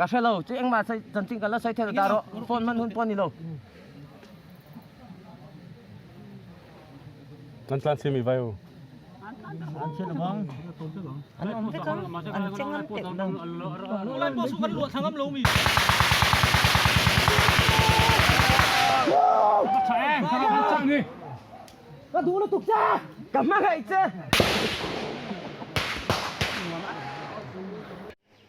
Ka hre lo, chu engmah sawi chanchin kan la sawi thei lo ta rawh, phone hman hun pawh a ni lo. An tlan chhe mi vai u. An awm vek ang, an che ngam teuh lo. Ka duh lutuk che! Ka hmangaih che!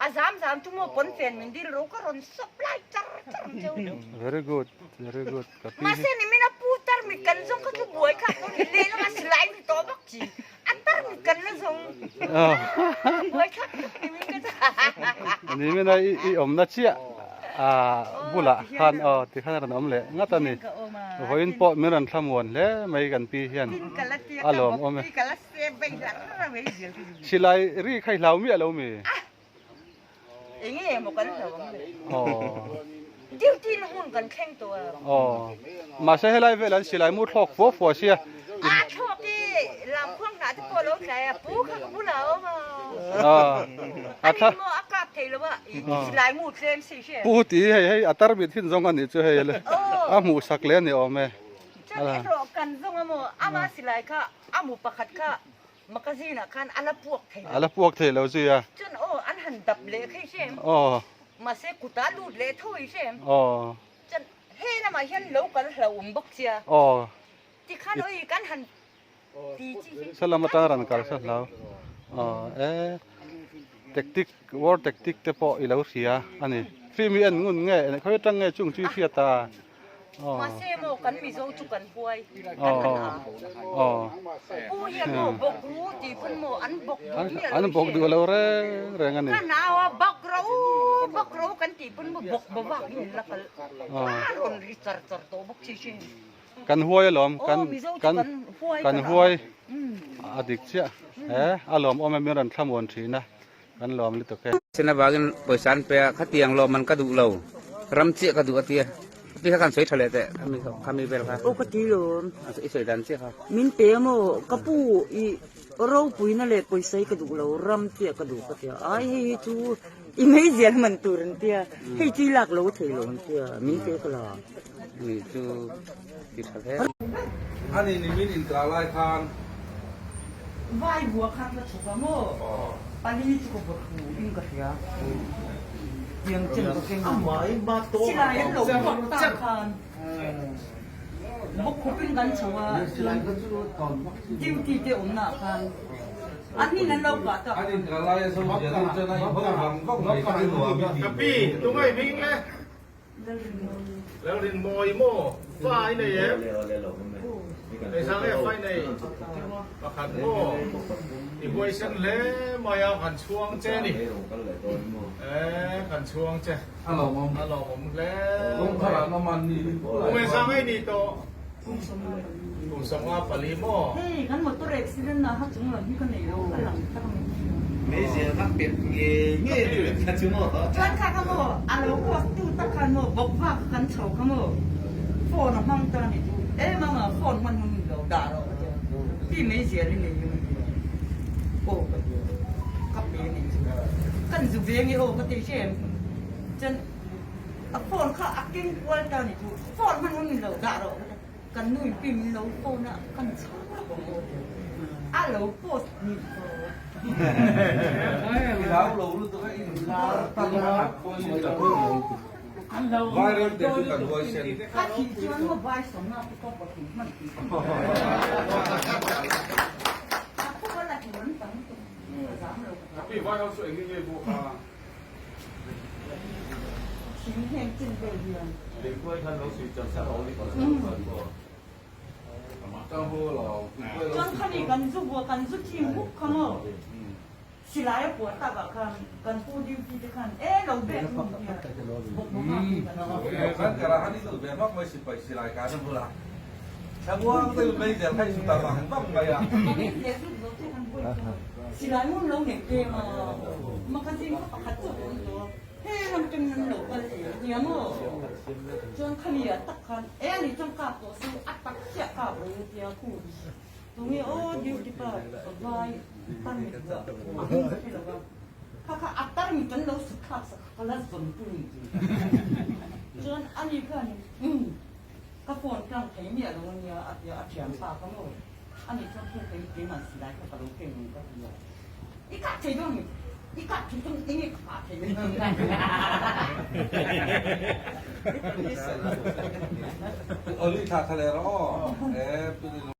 A zam zam chu maw pawnfen min dil ro ka rawn sawp lai char char ang cheu. Very good, very good. Ka pi hi. Mahse nimin a pu tar mit kan zawng kha chu buai kha ka ni lehlam a silai ni tawh bawk chi. A tar mit kan la zawng. Buai thlak tak nimin ka chu. Nimin a i awmna chiah a bulah khan aw tikhan a rawn awm leh ngat a ni. Vawiin pawh min rawn thlamuan hle mai kan pi hian a lawmawm e. Silai ri kha i hlau miah lo mi? Enge emaw kan hlau ang le. Duty na hmun kan thleng tawh a. Aw. Mahse helai vel an silai mu thlawk fua fua sia. A thlawk i lamkhuang hnah te pawh lo tlai a, pu kha ka bulah a awm a. A tha. Ani maw a kap thei lo a, silai mu tlem si hria. Pu ti hei hei a tarmit hin zawng a nih chu hei le. A hmuh sak le a ni awm e. Chuan erawh kan zawng a maw ama silai kha A mu pakhat kha magazine ah khan a la puak thei lo. A la puak thei lo zui a. Chuan aw an han dap leh kha i hre em? Aw. Mahse kutah lut leh tho i hre em? Aw. Chuan he lamah hian lo kal hlauhawm bawk chia. Aw. Tikhan aw i kan han ti chi hi. Salam atang ran kal sa hlau. Aw e tactic war tactic te pawh i lo hria a ni. Film hi en ngun nge khawi atang nge chung chu i hriat a. Mahse maw kan Mizo chu kan huai kan han a. Pu hian maw bawk ru tih pawn maw an bawk duh miah lo An bawk duh lo reng reng a ni. Ka nau a bawk ro bawk ro kan tih pawn maw bawk bawak in la kal a rawn ri char char tawh bawk chi chi. Kan huai alawm kan kan kan huai a dik chiah he a lawmawm e min rawn thlamuan thin a. Kan lawm lutuk e. Sen avangin pawisa an pe a, khatiang lawm an ka duh lo, ram chiah ka duh a tia. Pi kha kan sawi tha leh teh, khami khami vel kha. Aw ka ti lawm. I sawi dan chiah kha. Min pe a maw, ka pu i ropuina leh pawisa hi ka duh lo, ram chiah ka duh ka tia. Ai hei hi chu i meizial man tur an tia, hei chu i lak lo thei lo an tia, min pe ka la. Ni chu ti tha hle. Ani nimin inkah lai khan. Vai bua khan ka chhuk a maw? Pali chu ka vawt hu in ka hria. Tiang chen ka keng a. Silai an lo puak ta khan bawk khup in kan chho a, chuan duty te awmna ah khan an nin an lo kah ta. Kapi, tungai hming le. Lalrinmawi maw fa i nei em? Engzah nge fa i nei? Pakhat maw i huaisen hle mai a, kan chhuang che ni. E kan chhuang che. A lawmawm. A lawmawm hle mai. Kum engzah nge i nih tawh? Kum 54 maw? Hei kan motor accident ah kha chung lam hi ka nei lo a lang tak mai. Meizial kha pet nge nge ni vek kha chu maw? Chuan kha kha maw a lo post tu tak khan maw bawk vak kha kan chho kha maw phone a hmang ta ni chu em ang a phone hman hun lo dah rawh ka tia ti meizial i nei ang tia aw ka tia ka pe ni chu kan zu ve nge aw ka ti hre em chuan a phone kha a keng kual ta ni chu phone hman hun lo dah rawh ka tia. Kan nu in pi min lo phone a kan chhang lawk ang aw ti a lo post ni tho. Ka thih chuan maw vai sawmna te pawh pathum hman tih a khawp a la hmu an tam tawh a zam lo ka Thing heng chin vel hian. Chuan khani kan zu bua kan zu thim huk kha maw silai a puah tak ah khan kan pu duty te khan e lo bek hmun hian bawk bawk a Silai hmun lo nei tlem a, magazine kha pakhat chauh a awm tawh a, he lam atangin an lo kal thei a nia maw? Chuan khami ah tak khan e ani chuan kap tawh su, a tak chiah kap reng a tia khu tunge aw duty pa vai tan mit buah a hming ka hre lo va. Kha kha a tarmit an lo sut thlak sak kha ka la zawn tu ni chu. Chuan ani khan umm ka phone tlang thei miah lo ania a tia a thian pa kha maw ani chuan thu kei keimah silai kha ka lo keng ang ka ti a. I kah thei dawn mi? I kah thei dawn enge ka kah thei dawn? Oli thla thla leh rawh aw.